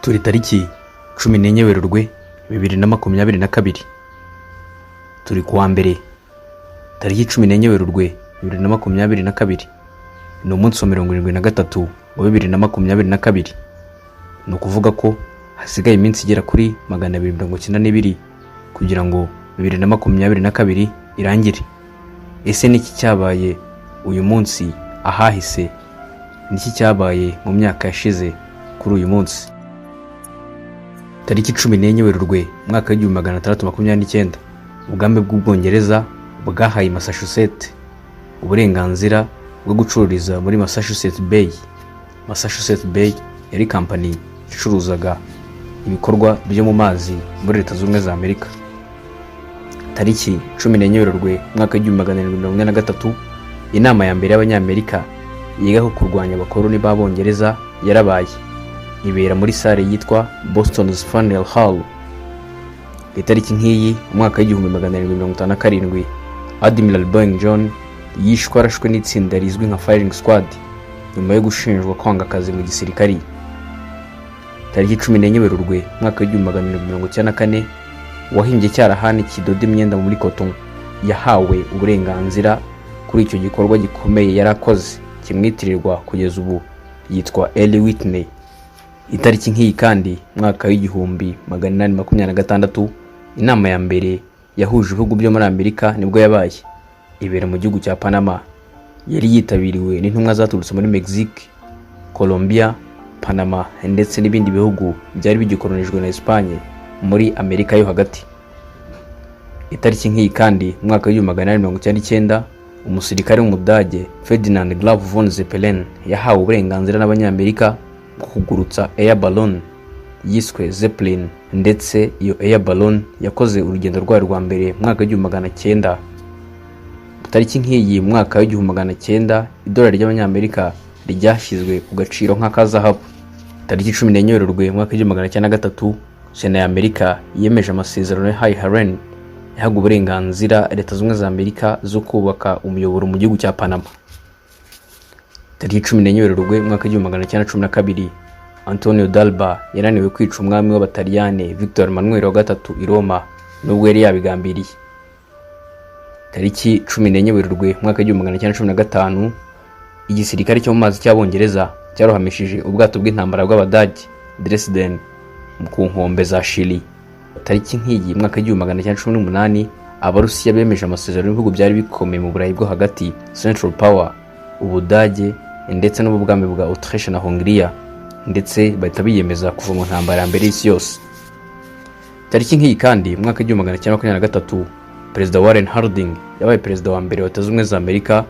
Turi tariki 14 Werurwe 2022, turi kuwa mbere. Tariki 14 Werurwe 2022 ni umunsi wa 73 wa 2022. Ni ukuvuga ko hasigaye iminsi igera kuri 292 kugira ngo 2022 irangire. Ese niki cyabaye uyu munsi ahahise? Niki cyabaye mu myaka yashize kuri uyu munsi? Tariki 14 Werurwe, umwaka w'1629, ubwami bw'Ubwongereza bwahaye Massachusetts uburenganzira bwo gucururiza muri Massachusetts Bay. Massachusetts Bay yari kampani icuruzaga ibikorwa byo mu mazi muri Leta Zunze Ubumwe za Amerika. Tariki 14 Werurwe, umwaka w'1743, inama ya mbere y'Abanyamerika yiga ku kurwanya abakoloni b'Abongereza yarabaye, ibera muri salle yitwa Boston's Faneuil Hall. Ku itariki nk'iyi, umwaka w'1757, Admiral Boeing John yishwe arashwe n'itsinda rizwi nka Firing Squad nyuma yo gushinjwa kwanga akazi mu gisirikari. Tariki 14 Werurwe, umwaka w'1794, uwahimbye icyarahani kidoda imyenda muri coton yahawe uburenganzira kuri icyo gikorwa gikomeye yari akoze kimwitirirwa kugeza ubu, yitwa Eli Whitney. Itariki nk'iyi kandi, mwaka w'1826, inama ya mbere yahuje ibihugu byo muri Amerika nibwo yabaye, ibera mu gihugu cya Panama. Yari yitabiriwe n'intumwa zaturutse muri Mexique, Colombia, Panama ndetse n'ibindi bihugu byari bigikoronijwe na Espagne muri Amerika yo hagati. Itariki nk'iyi kandi, mu mwaka w'1899, umusirikare w'Umudage Ferdinand Graf von Zeppelin yahawe uburenganzira n'Abanyamerika bwo kugurutsa air balloon yiswe Zeppelin, ndetse iyo air balloon yakoze urugendo rwayo rwa mbere mu mwaka w'1900. Tariki nk'iyi, mu mwaka w'1900, idolari ry'Abanyamerika ryashyizwe ku gaciro nk'akazahabu. Tariki 14 Werurwe, mu mwaka w'1903, Sena ya Amerika yemeje amasezerano ya Hay Haren yahaga uburenganzira Leta Zunze Ubumwe za Amerika zo kubaka umuyoboro mu gihugu cya Panama. Tariki 14 Werurwe, mu mwaka w'1912, Antonio D'Alba yananiwe kwica umwami w'Abataliyane Victor Emmanuel wa gatatu i Roma, nubwo yari yabigambiriye. Tariki 14 Werurwe, mu mwaka w'1915, igisirikare cyo mu mazi cy'Abongereza cyarohamishije ubwato bw'intambara bw'Abadage Dresden ku nkombe za Chili. Tariki nk'iyi, mu mwaka w'1918, Abarusiya bemeje amasezerano n'ibihugu byari bikomeye mu Burayi bwo hagati, Central Power, Ubudage ndetse n'ubwami bwa Autriche na Hongria, ndetse bahita biyemeza kuva mu ntambara ya mbere y'isi yose. Tariki nk'iyi kandi, mu mwaka w'1923, Perezida Warren Harding yabaye perezida wa mbere wa Leta Zunze Ubumwe za Amerika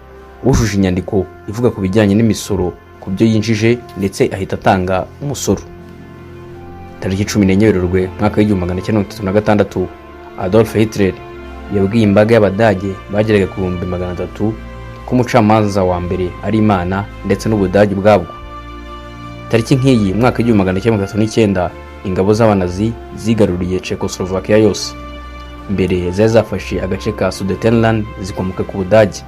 wujuje inyandiko ivuga ku bijyanye n'imisoro ku byo yinjije, ndetse ahita atanga umusoro. Tariki 14 Werurwe, mwaka w'1936, Adolf Hitler yabwiye imbaga y'Abadage bageraga ku 300,000 ko umucamanza wa mbere ari Imana ndetse n'Ubudage ubwabwo. Tariki nk'iyi, mu mwaka w'1939, ingabo z'Abanazi zigaruriye Czechoslovakia yose. Mbere zari zafashe agace ka Sudetenland zikomoka ku Budage.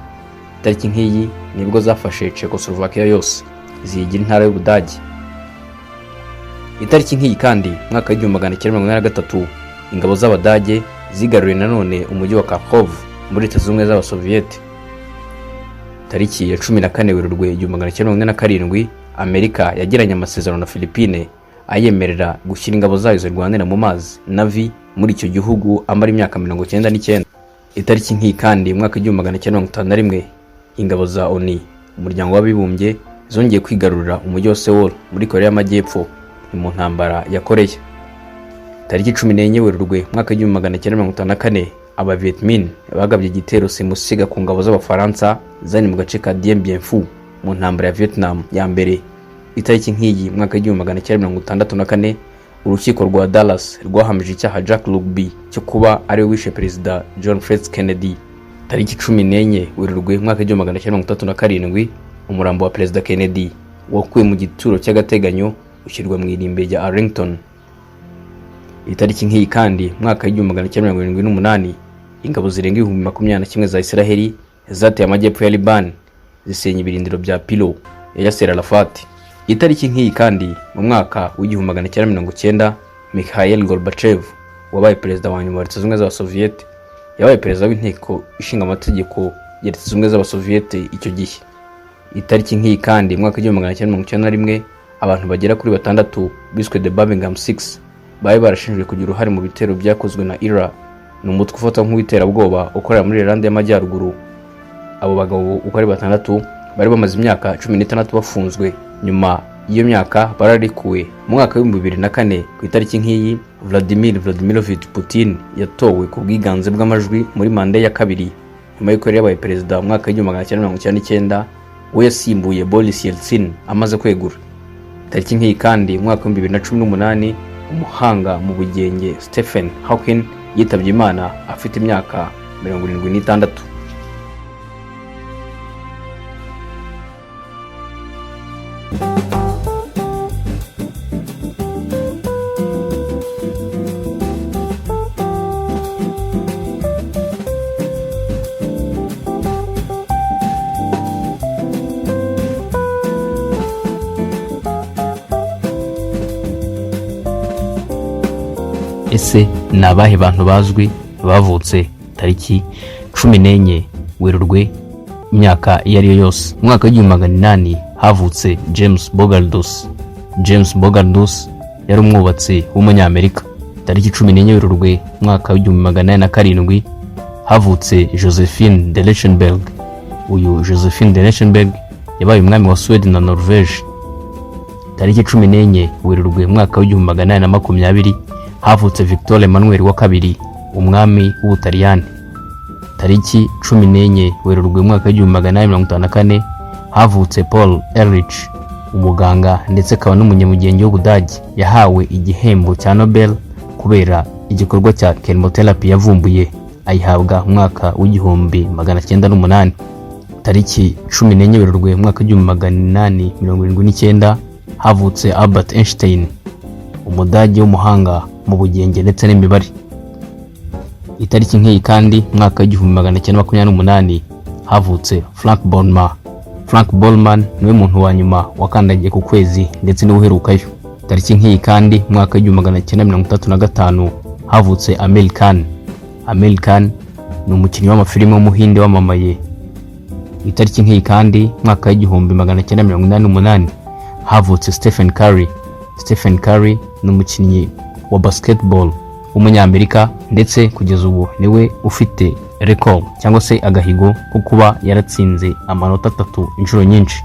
Tariki nk'iyi nibwo zafashe Czechoslovakia yose ziyigira intara y'Ubudage. Itariki nk'iyi kandi, mu mwaka w'1983, ingabo z'Abadage zigaruriye nanone umujyi wa Kharkov muri Leta Zunze Ubumwe z'Abasoviyete. Tariki ya 14 Werurwe 1947, Amerika yagiranye amasezerano na Philippine ayemerera gushyira ingabo zayo zirwanira mu mazi, Navy, muri icyo gihugu amara imyaka 99. Itariki nk'iyi kandi, mu mwaka w'1951, ingabo za ONU, Umuryango w'Abibumbye, zongeye kwigarurira umujyi wa Seoul muri Korea y'Amajyepfo, ni mu ntambara ya Korea. Tariki 14 Werurwe, mwaka w'1954, Aba Vietminh bagabye igitero simusiga ku ngabo z'Abafaransa zari mu gace ka Dien Bien Phu mu ntambara ya Vietnam ya mbere. Itariki nk'iyi, mwaka w'1964, urukiko rwa Dallas rwahamije icyaha Jack Ruby cyo kuba ariwe wishe Perezida John F Kennedy. Tariki 14 Werurwe, mwaka w'1967, umurambo wa Perezida Kennedy wakuwe mu gituro cy'agateganyo ushyirwa mu irimbi rya Arlington. Itariki nk'iyi kandi, mwaka w'1978, ingabo zirenga 21,000 za Israheli zateye amajyepfo ya Liban, zisenya ibirindiro bya PLO ya Yasser Arafat. Itariki nk'iyi kandi mu mwaka w'1990, Mikhail Gorbachev wabaye perezida wa nyuma wa Leta Zunze Ubumwe z'Abasoviyete, yabaye perezida w'inteko ishinga amategeko ya Leta Zunze Ubumwe z'Abasoviyete icyo gihe. Itariki nk'iyi kandi mu mwaka w'1991, abantu bagera kuri batandatu biswe The Birmingham Six bari barashinjwe kugira uruhare mu bitero byakozwe na IRA, ni umutwe ufatwa nk'uw'iterabwoba ukorera muri Irlande y'Amajyaruguru. Abo bagabo uko ari batandatu bari bamaze imyaka 16 bafunzwe, nyuma y'iyo myaka bararekuwe. Mu mwaka w'2004 ku itariki nk'iyi, Vladimir Vladimirovich Putin yatowe ku bwiganze bw'amajwi muri manda ya kabiri nyuma y'uko yari yabaye perezida mu mwaka w'1999, we yasimbuye Boris Yeltsin amaze kwegura. Tariki nk'iyi kandi mu mwaka w'2018, umuhanga mu bugenge Stephen Hawking yitabye Imana afite imyaka 76. Ese ni abahe bantu bazwi bavutse tariki 14 Werurwe imyaka iyo ari yo yose? Mu mwaka w'1800 havutse James Bogardus. James Bogardus yari umwubatsi w'umunyamerika. Tariki 14 Werurwe mwaka w'1807 havutse Josephine de Rechenberg. Uyu Josephine de Rechenberg yabaye umwami wa Suwede na Norvège. Tariki 14 Werurwe mwaka w'1820 havutse Victor Emmanuel wa kabiri, umwami w'Ubutaliyani. Tariki 14 Werurwe mwaka w'1854 havutse Paul Ehrlich, umuganga ndetse akaba n'umunyamugenge w'Ubudage. Yahawe igihembo cya Nobel kubera igikorwa cya chemotherapy yavumbuye, ayihabwa mu mwaka w'1908. Tariki 14 Werurwe mwaka w'1879 havutse Albert Einstein, umudage w'umuhanga mu bugenge ndetse n'imibare. Itariki nk'iyi kandi mwaka w'1928 havutse Frank Borman. Frank Borman niwe muntu wa nyuma wakandagiye ku kwezi ndetse niwe uherukayo. Tariki nk'iyi kandi mwaka w'1935 havutse Amir Khan. Amir Khan ni umukinnyi w'amafilime w'umuhinde wamamaye. Itariki nk'iyi kandi mwaka w'1988 havutse Stephen Curry. Stephen Curry ni umukinnyi wa basketball w'umunyamerika, ndetse kugeza ubu niwe ufite record cyangwa se agahigo ko kuba yaratsinze amanota atatu inshuro nyinshi.